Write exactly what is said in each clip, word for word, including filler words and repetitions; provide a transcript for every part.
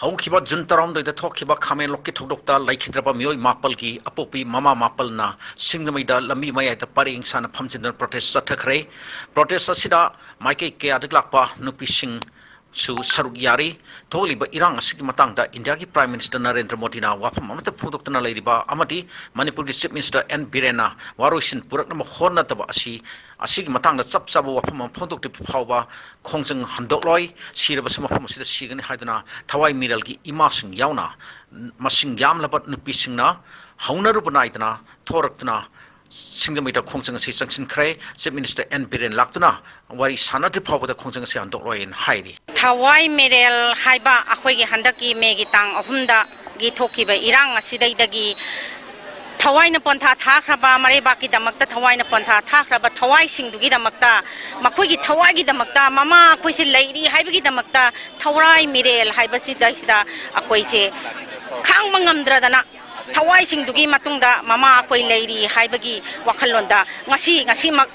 ꯍꯧꯈꯤꯕ ꯖꯨꯟ ꯇꯔꯥꯍꯨꯝꯗꯣꯏꯗ ꯊꯣꯛꯈꯤꯕ ꯈꯥꯃꯦꯟ ꯂꯣꯛꯀꯤ ꯊꯧꯗꯣꯛꯇ ꯂꯩꯈꯤꯗ꯭ꯔꯕ ꯃꯤꯑꯣꯏ ꯃꯥꯄꯜꯒꯤ ꯑꯄꯣꯛꯄꯤ ꯃꯃꯥ ꯃꯥꯄꯜꯅ ꯁꯤꯡꯖꯃꯩꯗ ꯂꯝꯕꯤ ꯃꯌꯥꯏꯗ ꯄꯔꯦꯡ ꯁꯥꯅ ꯐꯝꯖꯤꯟꯗꯨꯅ ꯄ꯭ꯔꯣꯇꯦꯁ ꯆꯠꯊꯈ꯭ꯔꯦ꯫ ꯄ꯭ꯔꯣꯇꯦꯁ ꯑꯁꯤꯗ ꯃꯥꯏꯀꯩ ꯀꯌꯥꯗꯒꯤ ꯂꯥꯛꯄ ꯅꯨꯄꯤꯁꯤꯡꯁꯨ ꯁꯔꯨꯛ ꯌꯥꯔꯤ꯫ ꯊꯣꯛꯂꯤꯕ ꯏꯔꯥꯡ ꯑꯁꯤꯒꯤ ꯃꯇꯥꯡꯗ ꯏꯟꯗꯤꯌꯥꯒꯤ ꯄ꯭ꯔꯥꯏꯝ ꯃꯤꯅꯤꯁꯇꯔ ꯅꯔꯦꯟꯗ꯭ꯔ ꯃꯣꯗꯤꯅ ꯋꯥꯐꯝ ꯑꯃꯠꯇ ꯐꯣꯡꯗꯣꯛꯇꯅ ꯂꯩꯔꯤꯕ ꯑꯃꯗꯤ ꯃꯅꯤꯄꯨꯔꯒꯤ ꯆꯤꯐ ꯃꯤꯅꯤꯁꯇꯔ ꯑꯦꯟ ꯕꯤꯔꯦꯟꯅ ꯋꯥꯔꯣꯏꯁꯤꯟ ꯄꯨꯔꯛꯅꯕ ꯍꯣꯠꯅꯗꯕ ꯑꯁꯤ, ꯑꯁꯤꯒꯤ ꯃꯇꯥꯡꯗ ꯆꯞ ꯆꯥꯕ ꯋꯥꯐꯝ ꯑꯃ ꯐꯣꯡꯗꯣꯛꯇ꯭ꯔꯤꯕ ꯐꯥꯎꯕ ꯈꯣꯡꯖꯪ ꯍꯟꯗꯣꯛꯂꯣꯏ, ꯁꯤꯔꯕꯁꯨ ꯃꯐꯝ ꯑꯁꯤꯗ ꯁꯤꯒꯅꯤ ꯍꯥꯏꯗꯨꯅ ꯊꯋꯥꯏ ꯃꯤꯔꯦꯜꯒꯤ ꯏꯃꯥꯁꯤꯡ ꯌꯥꯎꯅ ꯃꯁꯤꯡ ꯌꯥꯝꯂꯕ ꯅꯨꯄꯤꯁꯤꯡꯅ ꯍꯧꯅꯔꯨꯕ ꯅꯥꯏꯗꯅ ꯊꯣꯔꯛꯇꯨꯅ ꯁꯤꯡꯖꯃꯩꯗ ꯈꯣꯡꯖꯪ ꯑꯁꯤ ꯆꯪꯁꯤꯟꯈ꯭ꯔꯦ꯫ ꯆꯤꯐ ꯃꯤꯅꯤꯁꯇꯔ ꯑꯦꯟ ꯕꯤꯔꯦꯟ ꯂꯥꯛꯇꯨꯅ ꯋꯥꯔꯤ ꯁꯥꯟꯅꯗ꯭ꯔꯤ ꯐꯥꯎꯕꯗ ꯈꯣꯡꯖꯪ ꯑꯁꯤ ꯍꯟꯗꯣꯛꯂꯣꯏꯅ ꯍꯥꯏꯔꯤ꯫ ꯊꯋꯥꯏ ꯃꯤꯔꯦꯜ ꯍꯥꯏꯕ ꯑꯩꯈꯣꯏꯒꯤ ꯍꯟꯗꯛꯀꯤ ꯃꯦꯒꯤ ꯇꯥꯡ ꯑꯍꯨꯝꯗꯒꯤ ꯊꯣꯛꯈꯤꯕ ꯏꯔꯥꯡ ꯑꯁꯤꯗꯩꯗꯒꯤ ꯊꯋꯥꯏꯅ ꯄꯣꯟꯊꯥ ꯊꯥꯈ꯭ꯔꯕ, ꯃꯔꯩꯕꯥꯛꯀꯤꯗꯃꯛꯇ ꯊꯋꯥꯏꯅ ꯄꯣꯟꯊꯥ ꯊꯥꯈ꯭ꯔꯕ ꯊꯋꯥꯏꯁꯤꯡꯗꯨꯒꯤꯗꯃꯛꯇ, ꯃꯈꯣꯏꯒꯤ ꯊꯋꯥꯏꯒꯤꯗꯃꯛꯇ, ꯃꯃꯥ ꯑꯩꯈꯣꯏꯁꯦ ꯂꯩꯔꯤ ꯍꯥꯏꯕꯒꯤꯗꯃꯛꯇ ꯊꯋꯥꯏ ꯃꯤꯔꯦꯜ ꯍꯥꯏꯕꯁꯤꯗꯩꯁꯤꯗ ꯑꯩꯈꯣꯏꯁꯦ ꯈꯥꯡꯕ ꯉꯝꯗ꯭ꯔꯗꯅ, ꯊꯋꯥꯏꯁꯤꯡꯗꯨꯒꯤ ꯃꯇꯨꯡꯗ ꯃꯃꯥ ꯑꯩꯈꯣꯏ ꯂꯩꯔꯤ ꯍꯥꯏꯕꯒꯤ ꯋꯥꯈꯜꯂꯣꯟꯗ ꯉꯁꯤ, ꯉꯁꯤꯃꯛ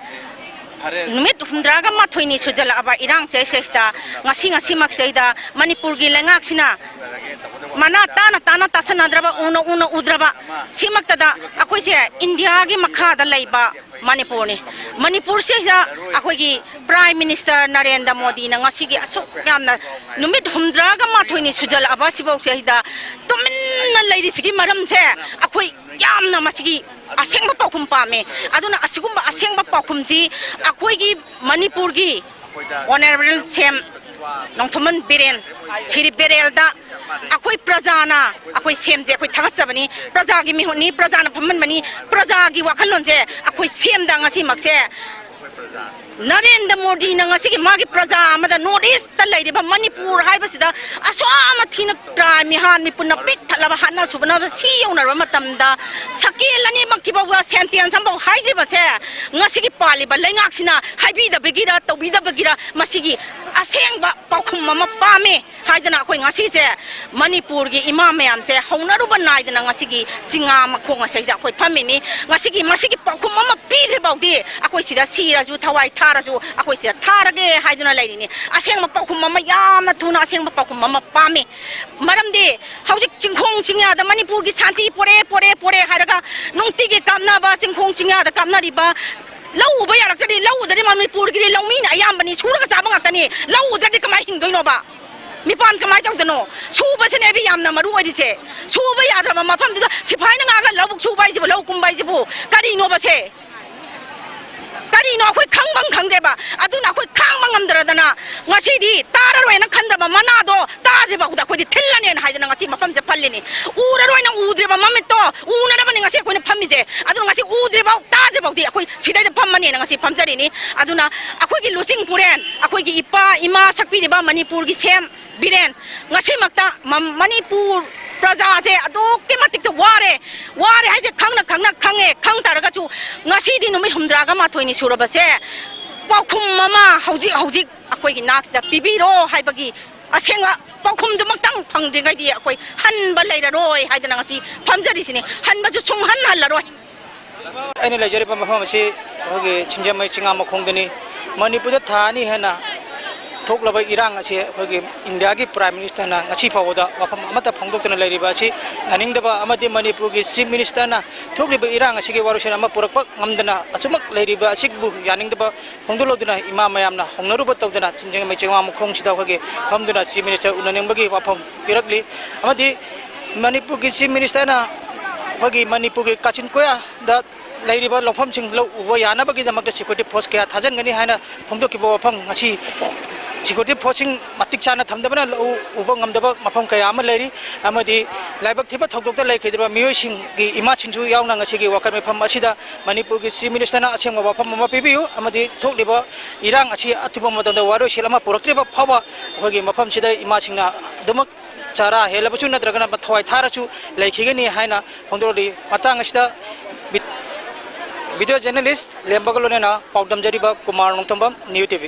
ꯅꯨꯃꯤꯠ ꯍꯨꯝꯗ꯭ꯔꯥꯒ ꯃꯥꯊꯣꯏꯅꯤ ꯁꯨꯖꯜꯂꯛꯑꯕ ꯏꯔꯥꯡꯁꯦ ꯁꯤꯗꯩꯁꯤꯗ, ꯉꯁꯤ, ꯉꯁꯤꯃꯛꯁꯤꯗꯩꯗ ꯃꯅꯤꯄꯨꯔꯒꯤ ꯂꯩꯉꯥꯛꯁꯤꯅ ꯃꯅꯥ ꯇꯥꯅ ꯇꯥꯅ ꯇꯥꯁꯟꯅꯗ꯭ꯔꯕ, ꯎꯅ ꯎꯅ ꯎꯗ꯭ꯔꯕ, ꯁꯤꯃꯛꯇꯗ ꯑꯩꯈꯣꯏꯁꯦ ꯏꯟꯗꯤꯌꯥꯒꯤ ꯃꯈꯥꯗ ꯂꯩꯕ ꯃꯅꯤꯄꯨꯔꯅꯤ꯫ ꯃꯅꯤꯄꯨꯔꯁꯤꯗ ꯑꯩꯈꯣꯏꯒꯤ ꯄ꯭ꯔꯥꯏꯝ ꯃꯤꯅꯤꯁꯇꯔ ꯅꯔꯦꯟꯗ꯭ꯔ ꯃꯣꯗꯤꯅ ꯉꯁꯤꯒꯤ ꯑꯁꯨꯛ ꯌꯥꯝꯅ ꯅꯨꯃꯤꯠ ꯍꯨꯝꯗ꯭ꯔꯥꯒ ꯃꯥꯊꯣꯏꯅꯤ ꯁꯨꯖꯜꯂꯛꯑꯕ ꯁꯤꯐꯧꯁꯦ ꯁꯤꯗ ꯇꯨꯃꯤꯟꯅ ꯂꯩꯔꯤꯁꯤꯒꯤ ꯃꯔꯝꯁꯦ ꯑꯩꯈꯣꯏ ꯌꯥꯝꯅ ꯃꯁꯤꯒꯤ ꯑꯁꯦꯡꯕ ꯄꯥꯎꯈꯨꯝ ꯄꯥꯝꯃꯦ꯫ ꯑꯗꯨꯅ ꯑꯁꯤꯒꯨꯝꯕ ꯑꯁꯦꯡꯕ ꯄꯥꯎꯈꯨꯝꯁꯤ ꯑꯩꯈꯣꯏꯒꯤ ꯃꯅꯤꯄꯨꯔꯒꯤ ꯑꯣꯅꯔꯦꯕꯜ ꯁꯤ ꯑꯦꯝ ꯅꯣꯡꯊꯣꯝꯕꯝ ꯕꯤꯔꯦꯟ, ꯁꯤꯔꯤ ꯕꯤꯔꯦꯜꯗ ꯑꯩꯈꯣꯏ ꯄ꯭ꯔꯖꯥꯅ, ꯑꯩꯈꯣꯏ ꯁꯤ ꯑꯦꯝꯁꯦ ꯑꯩꯈꯣꯏ ꯊꯥꯒꯠꯆꯕꯅꯤ꯫ ꯄ꯭ꯔꯖꯥꯒꯤ ꯃꯤꯍꯨꯠꯅꯤ, ꯄ꯭ꯔꯖꯥꯅ ꯐꯝꯍꯟꯕꯅꯤ꯫ ꯄ꯭ꯔꯖꯥꯒꯤ ꯋꯥꯈꯜꯂꯣꯟꯁꯦ ꯑꯩꯈꯣꯏ ꯁꯤ ꯑꯦꯝꯗ ꯉꯁꯤꯃꯛꯁꯦ ꯅꯔꯦꯟꯗ꯭ꯔ ꯃꯣꯗꯤꯅ ꯉꯁꯤꯒꯤ ꯃꯥꯒꯤ ꯄ꯭ꯔꯖꯥ ꯑꯃꯗ, ꯅꯣꯔꯠ ꯏꯁꯇ ꯂꯩꯔꯤꯕ ꯃꯅꯤꯄꯨꯔ ꯍꯥꯏꯕꯁꯤꯗ ꯑꯁꯨꯛ ꯌꯥꯝꯅ ꯊꯤꯅ ꯇ꯭ꯔꯥꯏ ꯃꯤꯍꯥꯠ ꯃꯤꯄꯨꯟꯅ ꯄꯤꯛ ꯊꯠꯂꯕ, ꯍꯥꯠꯅ ꯁꯨꯅꯕ ꯁꯤ ꯌꯧꯅꯔꯕ ꯃꯇꯝꯗ ꯁꯀꯦꯜ ꯑꯅꯤꯃꯛꯀꯤꯐꯥꯎꯕ ꯁꯦꯟꯇꯦꯟꯁ ꯑꯃꯐꯥꯎ ꯍꯥꯏꯗ꯭ꯔꯤꯕꯁꯦ ꯉꯁꯤꯒꯤ ꯄꯥꯜꯂꯤꯕ ꯂꯩꯉꯥꯛꯁꯤꯅ ꯍꯥꯏꯕꯤꯗꯕꯒꯤꯔ ꯇꯧꯕꯤꯗꯕꯒꯤꯔ ꯃꯁꯤꯒꯤ ꯑꯁꯦꯡꯕ ꯄꯥꯎꯈꯨꯝ ꯑꯃ ꯄꯥꯝꯃꯤ ꯍꯥꯏꯗꯅ ꯑꯩꯈꯣꯏ ꯉꯁꯤꯁꯦ ꯃꯅꯤꯄꯨꯔꯒꯤ ꯏꯃꯥ ꯃꯌꯥꯝꯁꯦ ꯍꯧꯅꯔꯨꯕ ꯅꯥꯏꯗꯅ ꯉꯁꯤꯒꯤ ꯆꯤꯉꯥ ꯃꯈꯣꯡ ꯑꯁꯤꯗ ꯑꯩꯈꯣꯏ ꯐꯝꯃꯤꯅꯤ꯫ ꯉꯁꯤꯒꯤ, ꯃꯁꯤꯒꯤ ꯄꯥꯎꯈꯨꯝ ꯑꯃ ꯄꯤꯗ꯭ꯔꯤ ꯐꯥꯎꯗꯤ ꯑꯩꯈꯣꯏ ꯁꯤꯗ ꯁꯤꯔꯁꯨ, ꯊꯋꯥꯏ ꯊꯥꯔꯁꯨ, ꯑꯩꯈꯣꯏ ꯁꯤꯗ ꯊꯥꯔꯒꯦ ꯍꯥꯏꯗꯨꯅ ꯂꯩꯔꯤꯅꯤ꯫ ꯑꯁꯦꯡꯕ ꯄꯥꯎꯈꯨꯝ ꯑꯃ, ꯌꯥꯝꯅ ꯊꯨꯅ ꯑꯁꯦꯡꯕ ꯄꯥꯎꯈꯨꯝ ꯑꯃ ꯄꯥꯝꯃꯤ꯫ ꯃꯔꯝꯗꯤ ꯍꯧꯖꯤꯛ ꯆꯤꯡꯈꯣꯡ ꯆꯤꯡꯌꯥꯗ ꯃꯅꯤꯄꯨꯔꯒꯤ ꯁꯥꯟꯇꯤ ꯄꯣꯔꯦ, ꯄꯣꯔꯦ, ꯄꯣꯔꯦ ꯍꯥꯏꯔꯒ ꯅꯨꯡꯇꯤꯒꯤ ꯀꯥꯞꯅꯕ, ꯆꯤꯡꯈꯣꯡ ꯆꯤꯡꯌꯥꯗ ꯀꯥꯞꯅꯔꯤꯕ, ꯂꯧ ꯎꯕ ꯌꯥꯔꯛꯇ꯭ꯔꯗꯤ, ꯂꯧ ꯎꯗ꯭ꯔꯗꯤ ꯃꯅꯤꯄꯨꯔꯒꯤꯗꯤ ꯂꯧꯃꯤꯅ ꯑꯌꯥꯝꯕꯅꯤ, ꯁꯨꯔꯒ ꯆꯥꯕ ꯉꯥꯛꯇꯅꯤ꯫ ꯂꯧ ꯎꯗ꯭ꯔꯗꯤ ꯀꯃꯥꯏꯅ ꯍꯤꯡꯗꯣꯏꯅꯣꯕ? ꯃꯤꯄꯥꯟ ꯀꯃꯥꯏꯅ ꯇꯧꯗꯅꯣ? ꯁꯨꯕꯁꯤꯅꯦꯕ ꯌꯥꯝꯅ ꯃꯔꯨ ꯑꯣꯏꯔꯤꯁꯦ꯫ ꯁꯨꯕ ꯌꯥꯗ꯭ꯔꯕ ꯃꯐꯝꯗꯨꯗ ꯁꯤꯐꯥꯏꯅ ꯉꯥꯛꯑꯒ ꯂꯧꯕꯨꯛ ꯁꯨꯕ ꯍꯥꯏꯁꯤꯕꯨ, ꯂꯧ ꯀꯨꯝꯕ ꯍꯥꯏꯁꯤꯕꯨ ꯀꯔꯤꯅꯣꯕ ꯁꯦ? ꯀꯔꯤꯅꯣ ꯑꯩꯈꯣꯏ ꯈꯪꯕ ꯈꯪꯗꯦꯕ꯫ ꯑꯗꯨꯅ ꯑꯩꯈꯣꯏ ꯈꯥꯡꯕ ꯉꯝꯗ꯭ꯔꯗꯅ ꯉꯁꯤꯗꯤ ꯇꯥꯔꯔꯣꯏꯅ ꯈꯟꯗ꯭ꯔꯕ ꯃꯅꯥꯗꯣ ꯇꯥꯗ꯭ꯔꯤꯐꯥꯎꯗ ꯑꯩꯈꯣꯏꯗꯤ ꯊꯤꯜꯂꯅꯦꯅ ꯍꯥꯏꯗꯅ ꯉꯁꯤ ꯃꯐꯝꯁꯦ ꯐꯝꯂꯤꯅꯤ꯫ ꯎꯔꯔꯣꯏꯅ ꯎꯗ꯭ꯔꯤꯕ ꯃꯃꯤꯠꯇꯣ ꯎꯅꯅꯕꯅꯤ ꯉꯁꯤ ꯑꯩꯈꯣꯏꯅ ꯐꯝꯃꯤꯁꯦ꯫ ꯑꯗꯨꯅ ꯉꯁꯤ ꯎꯗ꯭ꯔꯤꯐꯥꯎ ꯇꯥꯗ꯭ꯔꯤꯐꯥꯎꯗꯤ ꯑꯩꯈꯣꯏ ꯁꯤꯗꯩꯗ ꯐꯝꯃꯅꯦꯅ ꯉꯁꯤ ꯐꯝꯖꯔꯤꯅꯤ꯫ ꯑꯗꯨꯅ ꯑꯩꯈꯣꯏꯒꯤ ꯂꯨꯆꯤꯡ ꯄꯨꯔꯦꯟ, ꯑꯩꯈꯣꯏꯒꯤ ꯏꯄꯥ ꯏꯃꯥ ꯁꯛꯄꯤꯔꯤꯕ ꯃꯅꯤꯄꯨꯔꯒꯤ ꯁꯦꯝ ꯕꯤꯔꯦꯟ, ꯉꯁꯤꯃꯛꯇ ꯃ-, ꯃꯅꯤꯄꯨꯔ ꯄ꯭ꯔꯖꯥꯁꯦ ꯑꯗꯨꯛꯀꯤ ꯃꯇꯤꯛꯇ ꯋꯥꯔꯦ꯫ ꯋꯥꯔꯦ ꯍꯥꯏꯁꯦ ꯈꯪꯅ ꯈꯪꯅ ꯈꯪꯉꯦ꯫ ꯈꯪ ꯇꯥꯔꯒꯁꯨ ꯉꯁꯤꯗꯤ ꯅꯨꯃꯤꯠ ꯍꯨꯝꯗ꯭ꯔꯥꯒ ꯃꯥꯊꯣꯏꯅꯤ ꯁꯨꯔꯕꯁꯦ, ꯄꯥꯎꯈꯨꯝ ꯑꯃ ꯍꯧꯖꯤꯛ ꯍꯧꯖꯤꯛ ꯑꯩꯈꯣꯏꯒꯤ ꯅꯥꯛꯁꯤꯗ ꯄꯤꯕꯤꯔꯣ ꯍꯥꯏꯕꯒꯤ ꯑꯁꯦꯡꯕ ꯄꯥꯎꯈꯨꯝꯗꯨꯃꯛꯇꯪ ꯐꯪꯗ꯭ꯔꯤꯉꯩꯗꯤ ꯑꯩꯈꯣꯏ ꯍꯟꯕ ꯂꯩꯔꯔꯣꯏ ꯍꯥꯏꯗꯅ ꯉꯁꯤ ꯐꯝꯖꯔꯤꯁꯤꯅꯤ꯫ ꯍꯟꯕꯁꯨ ꯁꯨꯡꯍꯟ ꯍꯜꯂꯔꯣꯏ꯫ ꯑꯩꯅ ꯂꯩꯖꯔꯤꯕ ꯃꯐꯝ ꯑꯁꯤ ꯑꯩꯈꯣꯏꯒꯤ ꯁꯤꯡꯖꯃꯩ ꯆꯤꯉꯥ ꯃꯈꯣꯡꯗꯅꯤ꯫ ꯃꯅꯤꯄꯨꯔꯗ ꯊꯥ ꯑꯅꯤ ꯍꯦꯟꯅ ꯊꯣꯛꯂꯕ ꯏꯔꯥꯡ ꯑꯁꯤ ꯑꯩꯈꯣꯏꯒꯤ ꯏꯟꯗꯤꯌꯥꯒꯤ Prime Ministerꯅ ꯉꯁꯤ ꯐꯥꯎꯕꯗ ꯋꯥꯐꯝ ꯑꯃꯠꯇ ꯐꯣꯡꯗꯣꯛꯇꯅ ꯂꯩꯔꯤꯕ ꯑꯁꯤ ꯌꯥꯅꯤꯡꯗꯕ ꯑꯃꯗꯤ ꯃꯅꯤꯄꯨꯔꯒꯤ Chief Ministerꯅ ꯊꯣꯛꯂꯤꯕ ꯏꯔꯥꯡ ꯑꯁꯤꯒꯤ ꯋꯥꯔꯣꯏꯁꯤꯟ ꯑꯃ ꯄꯨꯔꯛꯄ ꯉꯝꯗꯅ ꯑꯁꯨꯃꯛ ꯂꯩꯔꯤꯕ ꯑꯁꯤꯕꯨ ꯌꯥꯅꯤꯡꯗꯕ ꯐꯣꯡꯗꯣꯛꯂꯗꯨꯅ ꯏꯃꯥ ꯃꯌꯥꯝꯅ ꯍꯧꯅꯔꯨꯕ ꯇꯧꯗꯅ ꯁꯤꯡꯖꯃꯩ ꯆꯤꯉꯥ ꯃꯈꯣꯡꯁꯤꯗ ꯑꯩꯈꯣꯏꯒꯤ ꯐꯝꯗꯨꯅ Chief Minister ꯎꯅꯅꯤꯡꯕꯒꯤ ꯋꯥꯐꯝ ꯄꯤꯔꯛꯂꯤ꯫ ꯑꯃꯗꯤ ꯃꯅꯤꯄꯨꯔꯒꯤ Chief Ministerꯅ ꯑꯩꯈꯣꯏꯒꯤ ꯃꯅꯤꯄꯨꯔꯒꯤ ꯀꯥꯆꯤꯟ ꯀꯣꯌꯥꯗ ꯂꯩꯔꯤꯕ ꯂꯧꯐꯝꯁꯤꯡ ꯂꯧ ꯎꯕ ꯌꯥꯅꯕꯒꯤꯗꯃꯛꯇ security force ꯀꯌꯥ ꯊꯥꯖꯤꯟꯒꯅꯤ ꯍꯥꯏꯅ ꯐꯣꯡꯗꯣꯛꯈꯤꯕ ꯋꯥꯐꯝ ꯉꯁꯤ security forceꯁꯤꯡ ꯃꯇꯤꯛ ꯆꯥꯅ ꯊꯝꯗꯕꯅ ꯂꯧ ꯎꯕ ꯉꯝꯗꯕ ꯃꯐꯝ ꯀꯌꯥ ꯑꯃ ꯂꯩꯔꯤ꯫ ꯑꯃꯗꯤ ꯂꯥꯏꯕꯛ ꯊꯤꯕ ꯊꯧꯗꯣꯛꯇ ꯂꯩꯈꯤꯗ꯭ꯔꯕ ꯃꯤꯑꯣꯏꯁꯤꯡꯒꯤ ꯏꯃꯥꯁꯤꯡꯁꯨ ꯌꯥꯎꯅ ꯉꯁꯤꯒꯤ ꯋꯥꯀꯠ ꯃꯤꯐꯝ ꯑꯁꯤꯗ ꯃꯅꯤꯄꯨꯔꯒꯤ Chief Ministerꯅ ꯑꯁꯦꯡꯕ ꯋꯥꯐꯝ ꯑꯃ ꯄꯤꯕꯤꯌꯨ ꯑꯃꯗꯤ ꯊꯣꯛꯂꯤꯕ ꯏꯔꯥꯡ ꯑꯁꯤ ꯑꯊꯨꯕ ꯃꯇꯝꯗ ꯋꯥꯔꯣꯏꯁꯤꯟ ꯑꯃ ꯄꯨꯔꯛꯇ꯭ꯔꯤꯕ ꯐꯥꯎꯕ ꯑꯩꯈꯣꯏꯒꯤ ꯃꯐꯝꯁꯤꯗ ꯏꯃꯥꯁꯤꯡꯅ ꯑꯗꯨꯃꯛ ꯆꯥꯔꯥ ꯍꯦꯜꯂꯕꯁꯨ ꯅꯠꯇ꯭ꯔꯒꯅ ꯊꯋꯥꯏ ꯊꯥꯔꯁꯨ ꯂꯩꯈꯤꯒꯅꯤ ꯍꯥꯏꯅ ꯐꯣꯡꯗꯣꯔꯛꯂꯤ꯫ ꯃꯇꯥꯡ ꯑꯁꯤꯗ ꯚꯤ-, video journalist ꯂꯦꯝꯕꯒ ꯂꯣꯏꯅꯅ ꯄꯥꯎꯗꯝꯖꯔꯤꯕ ꯀꯨꯃꯥꯔ ꯅꯣꯡꯊꯣꯝꯕꯝ, New TV꯫